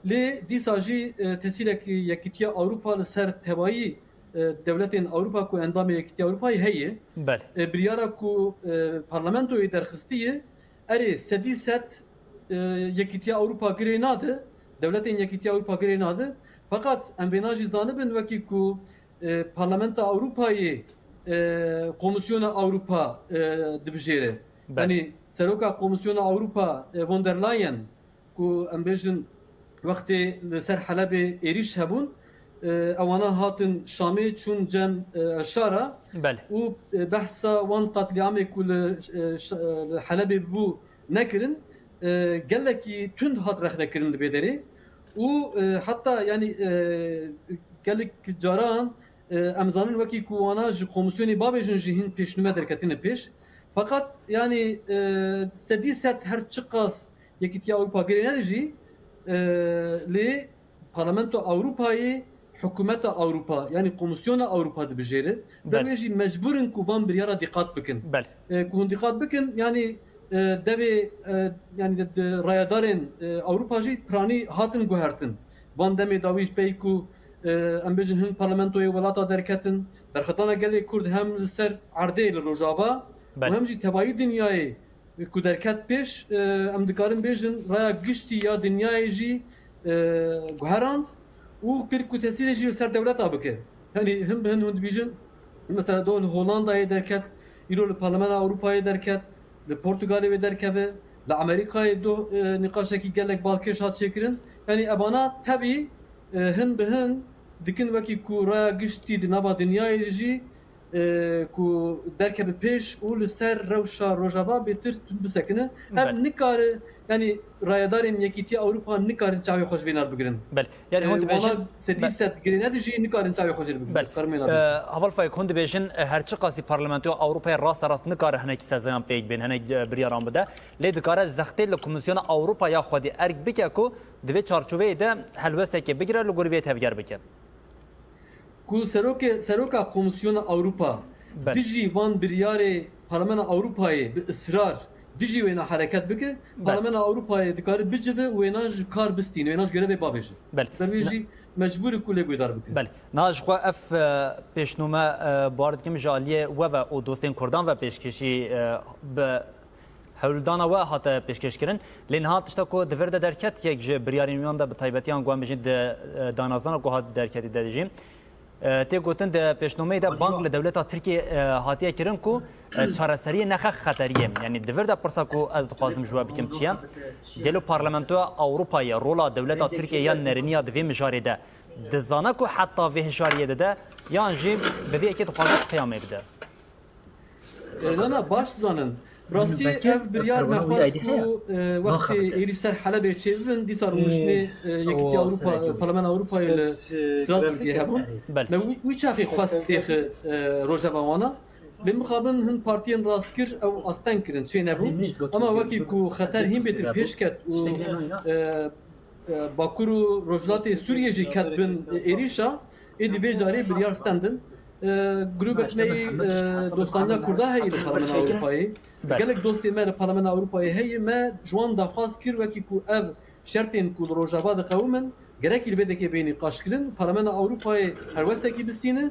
lê dîsa jî, e, tesîrek Yekîtiya Ewropa li ser tevayî, e, dewletên Ewropa ku endamê Yekîtiya Ewropayê heye. Belê. E, biryara ku, e, parlamentoyê derxistiye, erê sedî sed, e, Yekîtiya Ewropa girê nade, dewletên Yekîtiya Ewropa girê nade. Feqet em vêna jî zanibin wekî ku e, Parlamenta Ewropayê, e, Komîsyona Ewropa, e, dibijêre. Belê. Yanî seroka Komîsyona Ewropa, e, von der Leyen, ku em bêjin wextê li ser Helebê êrîş hebûn, e, ewana hatin Şamê çûn cem, e, El Şara. Belê. Û, e, behsa wan qetlîamê ku li, e, Ş-, e, li Helebê bû nekirin, e, gelekî tund hat rexnekirin li vê derê. Û, e, heta yanî, e, gelek caran, e, em zanin wekî ku wana ji komîsyonê bavêjin jî hin pêşnûme derketine pêş. Feqet yanî, e, sedî sed her çiqas Yekîtiya Ewropa girê nede jî, e, lê Parlamento Ewropayê, Hikûmeta Ewropa, yanî Komîsyona Ewropa dibijêre. Belê. Ber wê jî mecbûr in ku van biryara dîqat bikin. Belê. E, ku hûn dîqat bikin, yanî, e, devê, e, yanî di, di rayedarên, e, Ewropa jî piranî hatin guhertin. Van demê dawî ji pey ku, e, em bêjin hin parlamentoyê welata derketin, berxwedana gelê Kurd hem li ser erdê li Rojava û Belê. hem jî tevayî dinyayê ku derket pêş, e, em dikarin bêjin raya giştî ya dinyayê jî, e, guherand û kir ku tesîrê jî li ser dewleta bike. Yanî hin bi hin hûn dibîjin, mesela do li Holandayê derket, îro li Parlemena Ewropayê derket, li Portugalê wê derkeve, Li Amerîkayê doh, e, nîqaşekî gelek balkêş hat çêkirin. Yanî evana tevî, e, hin bi hin dikin wekî ku raya giştî di nava dinyayê de jî, e, ku derkeve pêş û li ser rewşa Rojava bêtir tund bisekine. Ev Belê. nikare, yanî rayedarên Yekîtiya Ewropa nikarin çavê xwe ji vê nar bigirin. Belê. Yanî hûn Ee, dibêjin, wana sedî be- sed girê nedijî, nikarin çavê xwe jê bigirin. Belê. Karim Mela Ee, bêjin. Heval Faik, hûn dibêjin, e, her çi qasî Parlamentoya Ewropayê raste rast nikare hinek sezayan pêk bên, hinek, e, biriyaran bide. Lê dikare zextê li Komîsyona Ewropa ya xwedî erk bike ku di vê çarçoveyê de helwestekê bigire, li gor vê tevger bike. Ku serokê, seroka Komîsyona Ewropa Belê. dijî van biryarê Parlamena Ewropayê bi israr dijî wêna hereket bike, Belê. Parlamena Ewropayê dikare bicive wêna ji kar bistîne, wêna ji grevê bavêje. Belê. Ber wê Ne- jî mecbûr e ku lê guhdar bike. Belê. Na ji xwe ev, e, pêşnome, e, bar dikim ji aliyê we ve û dostên Kurdan ve pêşkêşî, e, bi hewldana we hate pêşkêşkirin. Lê niha tişta ku di vir de derket, yek ji biryarên wan de bi taybetiyan ku em bijîn di, e, danazana ku hat derketî de dijî. E, tê gotin di pêşnomeyê de bang li dewleta Tirkiyê, e, hatiye kirin ku, e, çareseriyê nexe xeteriyê. Yanî di vir de pirsa ku ez dixwazim ji we bikim çi ye? Gelo Parlamentoya Ewropayê rola dewleta Tirkiyê ya nerîniya di vê mijarê de dizane ku heta vê hijariyê dide yan jî bi vê yekê dixwaze peyamê bide? E, na, na, baş dizanin. Bi rastî ev biryar me xwest ku, e, wextê êrîş ser Helebê çêbibin, dîsa rûniştinê, e, Yekîtiya Ewropa, Parlamena Ewropayê li Strasbourgê hebûn. Belê. Me wî, wî çaxê xwest têxi, e, rojeva wana. Lê mixabin hin partiyên rastgir ew asteng kirin, çê nebû. Ama wekî ku xeter hîn bêtir pêş ket û, e, e, Bakur û Rojhilatê Sûriyê jî ket bin êrîşa, êdî vê carê biryar stendin. E, grûbek me yê, e, dostaniya Kurda heye li Parlamena Ewropayê. Belê. Gelek dostê me li Parlamena Ewropayê heye. Me ji wan daxwaz kir wekî ku ev şertên ku li Rojava diqewimin, gerekî li vê dekê bê nîqaşkirin. Parlamena Ewropayê helwestekî bistîne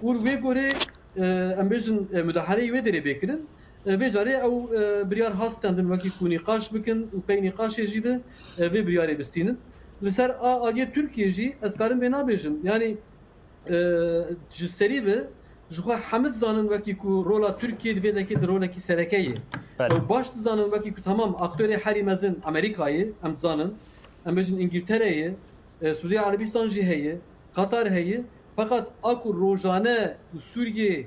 û li wê gorê, e, em bêjin, e, mudahaleyê wê derê bê kirin. E, vê carê ew, e, biryar hat stendin wekî ku nîqaş bikin û pey nîqaşê jî bi, e, vê biryarê bistînin. Li ser a aliyê Tirkiyê jî ez karim vê nabêjim. Yanî, e, ji serî ve ji xwe hemî dizanin wekî ku rola Tirkiyê di vê dekê de rolekî sereke ye. Belê. Ew baş dizanin wekî ku tamam aktorê herî mezin Amerîka ye, em dizanin. Em bêjin Îngiltere ye, e, Sûdiya Erebistan jî heye, Qatar heye. Feqet a ku rojane û Sûriyê,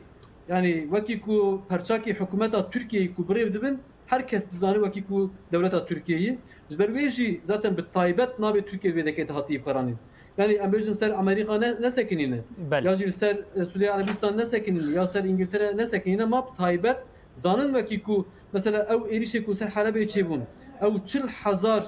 yanî wekî ku perçakî hikûmeta Tirkiyeyê ku bi rêv dibin, her kes dizane wekî ku dewleta Tirkiyeyê. Ji ber wê jî zaten bi taybet navê Tirkiye vê dekê de hatiye karanîn. Yanî em bêjin ser Amerîka ne, nesekinîne. Belê. Ya jî li ser, e, Sûdiye Erebistan nesekinîne, ya ser Îngiltere nesekinîne. Ma bi taybet zanin wekî ku mesela ew êrîşê ku ser Helebê çêbûn, ew çil hezar,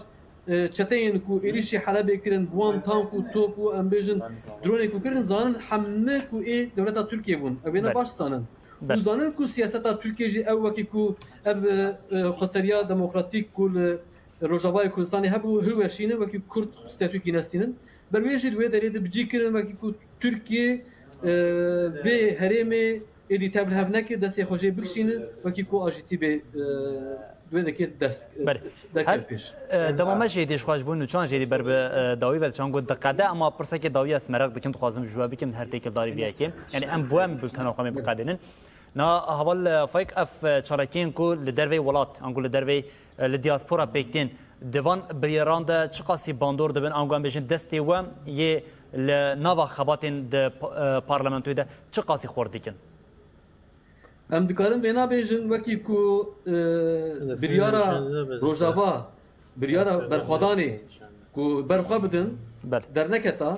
e, çeteyên ku êrîşî Helebê kirin, bi wan tank û top û em bêjin dronê ku kirin, zanin hemû ku ê dewleta Tirkiye bûn. Ew ê ne Belê. baş zanin. Û Belê. zanin ku siyaseta Tirkiye jî ew wekî ku ev, e, e, xweseriya demokratîk ku li Rojavayê Kurdistanê hebû hilweşînin, wekî Kurd statûkî nestînin. Ber wê jî di wê derê de bi cî kirin, wekî ku Tirkiye, e, vê herêmê êdî tev li hev neke, destê xwe jê bikişîne, wekî ku ajîtî bê, e, di wê dekê dest, e, Belê. derket Her, pêş. e, dema me jê dî ji xwe ji bo nûçan jê dî ber bi, e, dawî ve çan got diqede, ama pirsekê dawî ez meraq dikim, dixwazim ji we bikim, her têkildarî vê yekê. Yanî em bo em bi kena xwe me biqedînin. Na heval, e, Faik, ev, e, çalakiyên ku li derveyî welat, anku li derveyî, e, li diaspora pêk tên, di van biryêran de çiqasî bandor dibin, anku em bêjin destê we yê li nava xebatên di pa-, e, parlamentoyê de çiqasî xurt dikin? Em dikarin vêna bêjin wekî ku, e, biryara Rojava, biryara berxwedanê ku berxwe bidin, Belê. derneketa,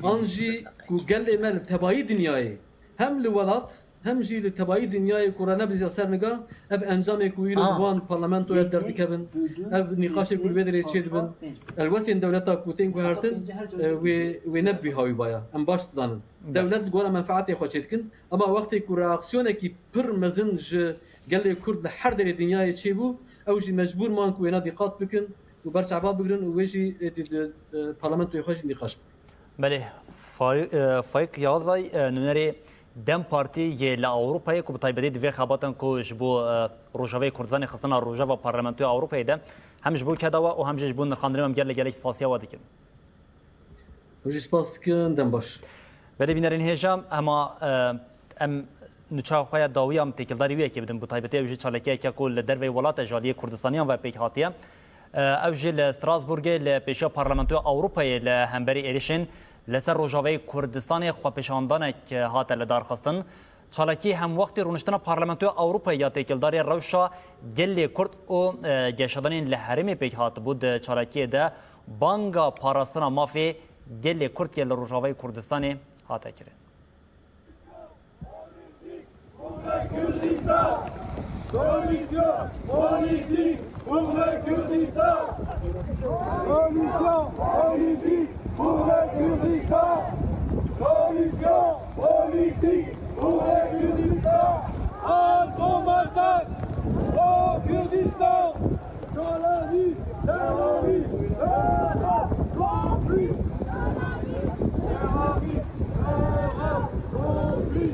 an jî ku gelê me li tevayî dinyayê hem li welat, hem jî li tevayî dinyayê ku re nebizya ser niga, ev encamê ku îro li van parlamentoya derdikevin, ev nîqaşê ku li vê derê çêdibin, helwestên dewleta ku tên guhertin, e, wê, wê ne bi vî hawî baya. Em baş dizanin. Dewlet li gora menfeetê xwe çêdikin, ema wextê ku reaksiyonekî pir mezin ji gelê Kurd li her derê dinyayê çêbû, ew jî mecbûr man ku wêna dîqat bikin û ber çava bigrin û wê jî êdî di, e, parlamentoyê xwe jî nîqaş bikin. Belê, Fa-, e, Faîq Yazay, e, nûnerê DEM Partî yê li Ewropayê ku bi taybetî di vê xebatan ku ji bo, e, Rojavayê Kurdistanê xistina rojeva Parlamentoya Ewropayê de hem ji bo keda we û hem jî ji bo nirxandinê we em gelek gelek spasiya we dikin. Em jî spas dikin, dem baş. Belê bînerên hêja, hema, e, em Nûçeya xwe ya dawî ya em têkildarî wî yekê bidin, bi taybetî ew jî çalakiyeke ku li derveyî welata ji aliyê Kurdistaniyan ve pêk hatiye. Ew jî li Strasbourgê li pêşiya Parlamentoya Ewropayê li hemberî êrişên li ser Rojavayê Kurdistanê xwepêşandanek hate lidarxistin. Çalakî hemwextî rûniştina Parlamentoya Ewropayê ya têkildarî rewşa gelê Kurd û, e, geşedanên li herêmê pêk hatibû. Di çalakiyê de banga parastina mafê gelê Kurd yê li Rojavayê Kurdistanê hate kirin. Pour le Kurdistan. Solution politique pour le Kurdistan. Solution politique pour le Kurdistan. Solution politique pour le Kurdistan. Arrêtons massacre au Kurdistan. Dans la vie, dans la vie, dans la vie, dans la vie, dans la vie, dans la vie.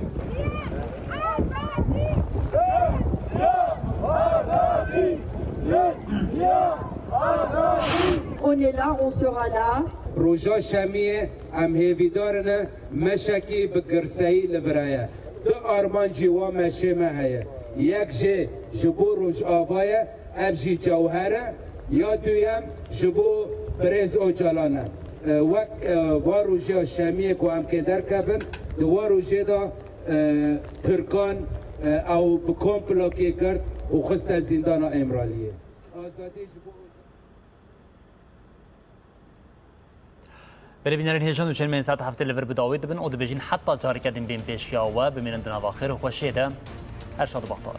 On est là, on sera là. Roja Şemiyê em hêvîdar in, meşekî bi girseyî li vir heye. Du armancî wa meşê me heye. Yek jê ji bo Rojava ye, ev jî cewher e. Ya duyem ji bo birêz Ocalan e. E, wek, e, va rojiya Şemiyê ku em kê derkevin, di wa rojê de, e, Tirkan, e, ew bi komplokê girt û xiste zîndana Êmraliyê. Azadî ji bo Belê bînerên hêja, nûçeyên me yên saet heftê li vir bi dawî dibin û dibêjin heta careke din bên pêşiya we, bimînin di nava xêr û xweşiyê de. Her şad û bextewar.